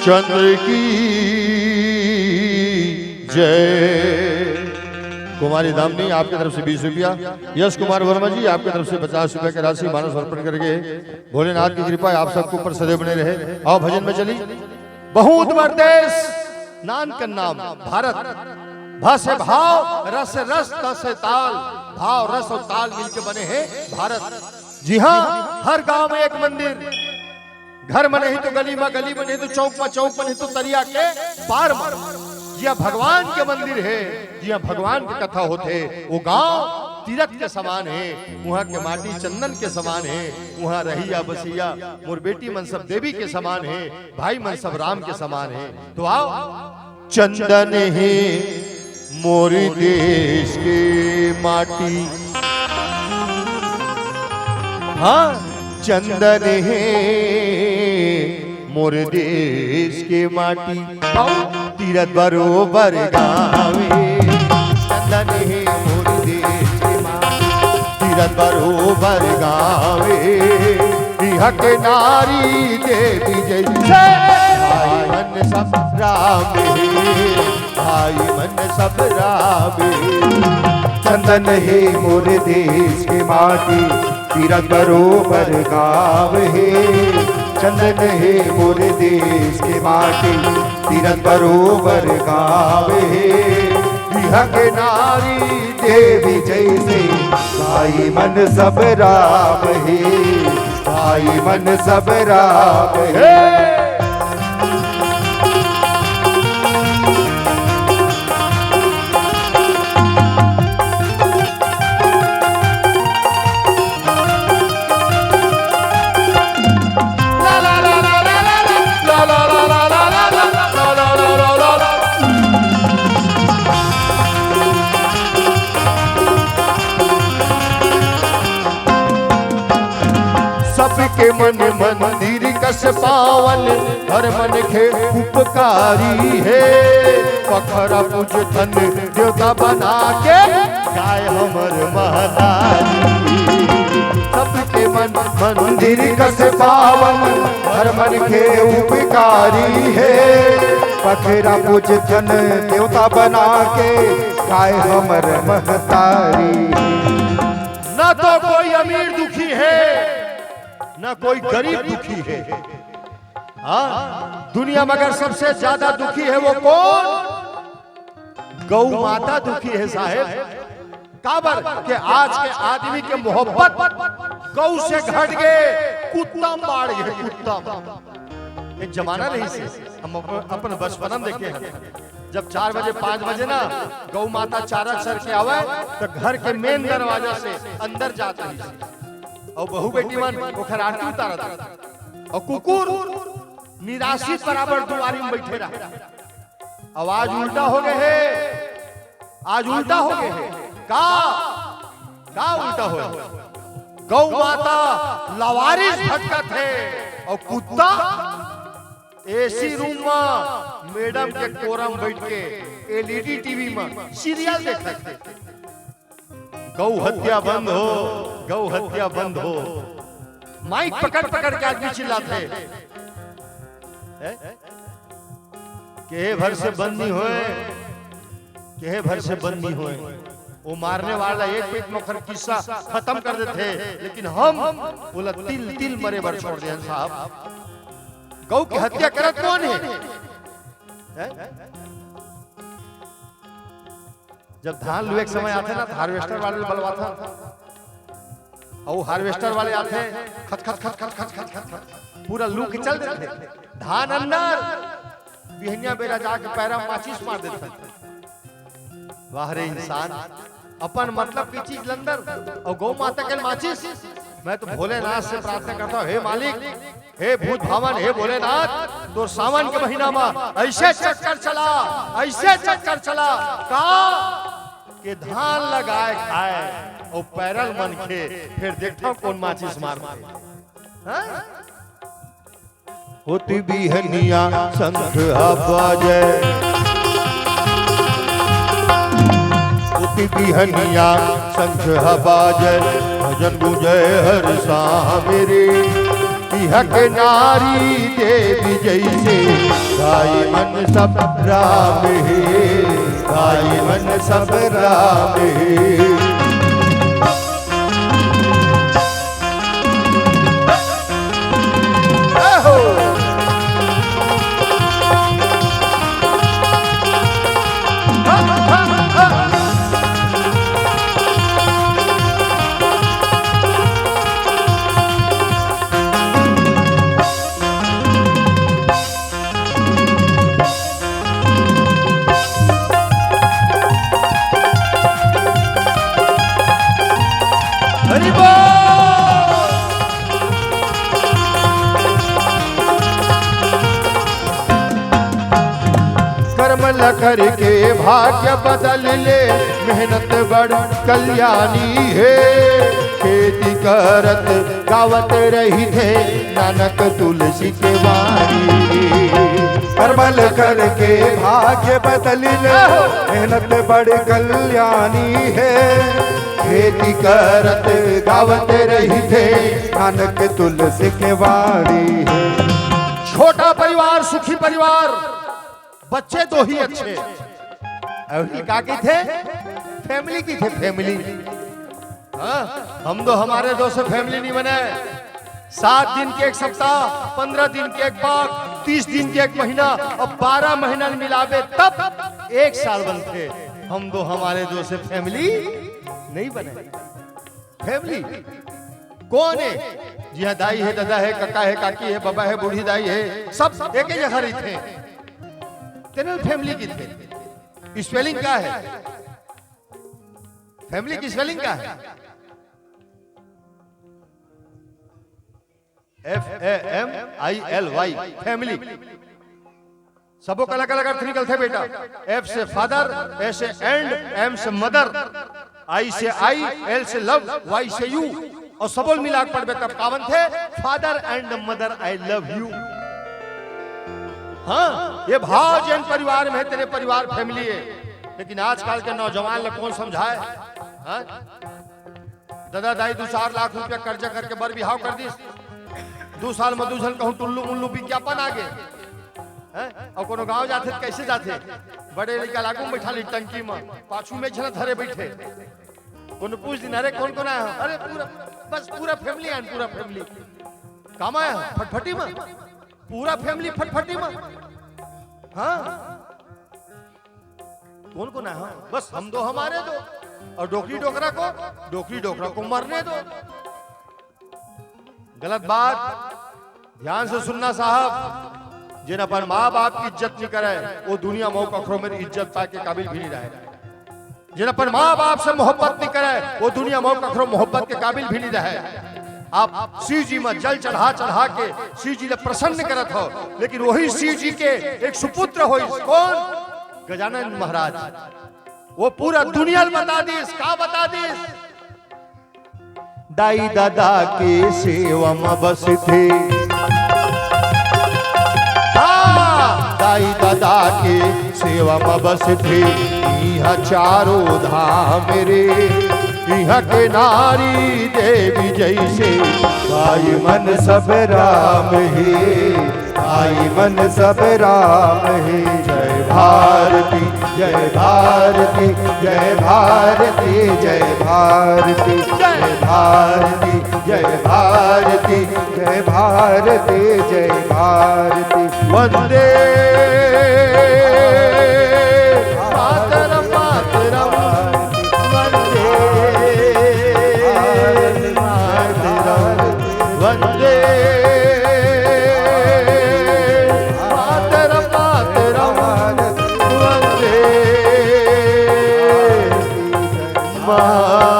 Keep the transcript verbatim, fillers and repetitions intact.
चंद्र की जय। कुमारी दामिनी, आपकी तरफ से बीस रुपया। यश कुमार वर्मा जी, आपकी तरफ से पचास रुपया की राशि मानस अर्पण करके। भोलेनाथ की कृपा आप सबके ऊपर सदैव बने रहे। आओ, भजन में चली। बहुत बड़ देश, नान का नाम भारत। भ से भाव, र से रस, त से ताल। भाव, रस और ताल मिलके बने हैं भारत। जी हाँ, हर गांव में एक मंदिर, घर में नहीं तो गली में, गली में नहीं तो चौक में, चौक में नहीं तो तरिया के पार में। जिहाँ भगवान के मंदिर हे, जिहाँ भगवान के कथा होथे, वो गांव तीरथ के समान हे। उहाँ के माटी चंदन के समान हे। उहाँ रहइया बसइया मोर बेटी मन सब देवी के समान हे, भाई मन सब राम के समान हे। तो आओ, चंदन हे मोर देश के माटी, हाँ, चंदन हे मोर देश के माटी। पाँव तीरथ बरोबर गावे, चंदन हे मोर देश के माटी, तीरथ बरोबर गावे। इहाँ के नारी देवी जैसे, भाई मन सब राम हे, भाई मन सब राम हे। चंदन हे मोर देश के माटी, तीरथ बरोबर गाँव हे। चंदन हे मोर देश के माटी, तीरथ बरोबर गाँव हे। इहाँ के नारी देवी जैसे, भाई मन सब राम हे, भाई मन सब राम हे। सबके मन मंदिर कस पावन, हर मनखे उपकारी हे। पखरा पूजथन देवता बना के, गाय हमर महतारी। सबके मन मंदिर कस पावन, हर मनखे उपकारी हे। पखरा पूजथन देवता बना के, गाय हमर महतारी। ना तो कोई अमीर दुखी हे, ना कोई गरीब दुखी हे। हाँ, दुनिया में अगर सबसे ज्यादा दुखी हे वो कौन? गौ माता दुखी हे साहेब। काबर के आज के आदमी के मोहब्बत गौ से घट गे, कुत्ता म बाढ़ गे, कुत्ता म। एक जमाना रहिस हे, हम अपन, अपन बचपना म देखे हन, जब चार बजे, पाँच बजे ना गौ माता चारा चर के आवय, त घर के मेन दरवाजा से अंदर जात रहिस हे। अउ बहू बेटी मन ओखर आरती उतारत रहिस। अउ कुकुर निराश्रित बराबर दुआरी म बइठे रहय। अब आज उल्टा हो गे हे, आज उल्टा हो गे हे। का, का उल्टा हो गे? गौ माता लवारिस भटकत हे अउ कुत्ता एसी रूम म मैडम के कोरा म बइठ के एलईडी टीवी म सीरियल देखत हे। गौ हत्या बंद हो, गौ हत्या बंद हो। माइक पकड़ पकड़ के आदमी चिल्लात हे। हैं? केहे भर से बंद नहीं होय, केहे भर से बंद नहीं होय। वो मारने वाला एक मिनट में ओखर किस्सा खत्म कर देथे, लेकिन हम ओला तिल तिल मरे बर छोड़ देन साहब। गौ के हत्या करत कौन हे? हैं? जब धान लुए के समय आथे ना, त हार्वेस्टर वाले ल बलवाथन। अउ हार्वेस्टर वाले आथे, खच, खच, खच, पूरा लू के चल देथे। धान अंदर, बिहनिया बेरा जाके पैरा माचिस मार देथे। वाह रे इंसान, अपन मतलब की चीज ल अंदर, अउ गौ माता के माचिस। मैं तो भोलेनाथ से प्रार्थना करता हूँ, हे मालिक, हे भूत भावन, हे भोलेनाथ, तोर सावन के महीना म अइसे चक्कर चला, अइसे चक्कर चला, का के धान ल गाय खाय अउ पैरा ल मनखे, फेर देखथव कोन माचिस मारथे। हाँ? होती बिहनिया शंख ह बाजय, होती बिहनिया शंख ह बाजय, भजन गूंजय हर साम रे। हक नारी देवी जैसे, गाय मन सब राम हे, गाय मन सब राम हे। हरि बोल। कर्म ल करके भाग्य बदल ले, मेहनत बड़ कल्याणी हे। खेती करत गावत रहिथे, नानक तुलसी के वाणी। कर्म ल करके भाग्य बदल ले, मेहनत बड़ कल्याणी हे। खेती करत गावत रहिथे, नानक तुलसी के वाणी हे। छोटा परिवार, सुखी परिवार, बच्चे दो ही अच्छे। अभी का कहिथे? फैमिली कहिथे, फैमिली। हाँ, हम दो हमारे दो से फैमिली नहीं बने। सात दिन के एक सप्ताह, पन्द्रह दिन के एक पाख, तीस दिन के एक महीना, अब बारह महीना मिलाबे तब एक साल बनथे। हम दो हमारे दो से फैमिली नहीं बने। फैमिली कोन हे? जिहाँ दाई हे, ददा हे, कका हे, काकी हे, बबा हे, बूढ़ी दाई हे, सब एके जगह रहिथे। तेने ल फैमिली कहिथे। स्पेलिंग का हे? फैमिली के स्पेलिंग का हे? F A M I L Y, family. सबो का अलग-अलग अर्थ निकलथे बेटा। F से फादर, A से एंड, M से मदर, I से आई, L से लव, Y से यू, अउ सबो ल मिला के पढ़बे तब का बनथे? Father and mother, I love you। हाँ, ये भाव जेन परिवार में हे, तेने परिवार फैमिली हे। लेकिन आजकल के नौजवान ल कोन समझाय? हाँ? ददा दाई दू चार लाख रुपया कर्जा करके बर बिहाव कर दिस। दू साल में दू झन कहूँ टुल्लू मुल्लू विज्ञापन आ गे। हैं? अउ कोनो गांव जाथे त कइसे जाथे? बड़े लइका ल आगू में बइठा ली टंकी में, पाछू में एक झन धरे बइठे। कोनो पूछ दिन, "अरे कोन कोन आय हो?" "अरे पूरा, बस पूरा फैमिली आय, पूरा फैमिली।" "कामा आय हो?" "फटफटी में।" "पूरा फैमिली फटफटी में?" "हाँ।" "कोन कोन आय हो?" "बस हम दो, हमारे दो, और डोकरी डोकरा को, डोकरी डोकरा को मरने दो।" गलत बात। ध्यान से सुनना साहब, जेन अपन माँ बाप के इज्जत नइ करय, वो दुनिया में कखरो मेर इज्जत पाय के काबिल भी नइ रहय। जेन अपन माँ बाप से मोहब्बत नइ करय, वो दुनिया में कखरो मोहब्बत के काबिल भी नइ रहय। आप शिव जी में जल चढ़ा चढ़ा के शिव जी ल प्रसन्न करत हो, लेकिन वही शिव जी के एक सुपुत्र होइस, कोन? गजानन महाराज। वो पूरा दुनिया ल बता दिस। का बता दिस? दाई ददा के सेवा म बसथे। हाँ, दाई ददा के सेवा म बसथे, इहाँ चारों धाम रे। इहाँ के नारी देवी जैसे, गाय मन सब राम हे। आई मन सब राम हे। जय भारती, जय भारती, जय भारती, जय भारती, जय भारती, जय भारती, जय भारती, जय भारती। वंदे मातरम, मातरम, वंदे मातरम। वंदे मातरम, मातरम, वंदे मातरम।